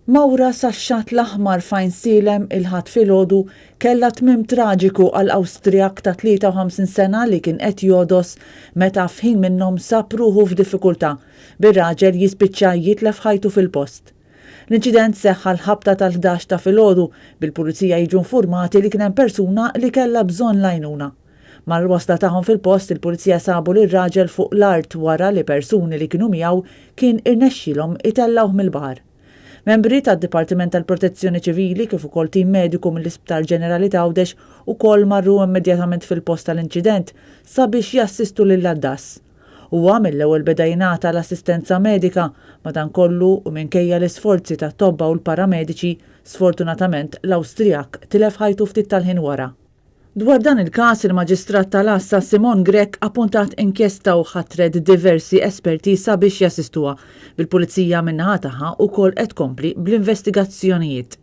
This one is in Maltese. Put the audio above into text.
Mawra sax-Xatt l-Aħmar f'Għajnsielem il-Ħadd filgħodu kellha tmiem traġiku għal Awstrijak ta' 53 sena li kien qed jogħdos meta f'ħin minnhom sab ruħu f'diffikultà, bir-raġel jispiċċa jitlef ħajtu fil-post. L-inċident seħħ għall-ħabta tal-ħdax ta' filgħodu, bil-Pulizija jiġu nfurmati li kien hemm persuna li kellha bżonn l-għajnuna. Mal-wasla tagħhom fil-post, il-Pulizija sabu lir-raġel fuq l-art wara li persuni li kienu miegħu kien irnexxielhom itellgħuh mill-baħar. Membri tad-Dipartiment tal-Protezzjoni Ċivili kif ukoll tim mediku mill-Isptar Ġenerali t'Għawdex ukoll marru immedjatament fil-post tal-inċident sabiex jassistu lill-għaddas. Huwa mill-ewwel beda jingħata l-assistenza medika, madankollu u minkejja l-isforzi tat-tobba u l-paramediċi, sfortunatament l-Awstrijak tilef ħajtu ftit tal-ħin wara. Dwar dan il-każ, il-Maġistrat tal-Għassa Simone Grech appuntat inkjesta u ħatret diversi esperti sabiex jassistuha, bil-Pulizija min-naħa tagħha wkoll qed tkompli bl-investigazzjonijiet.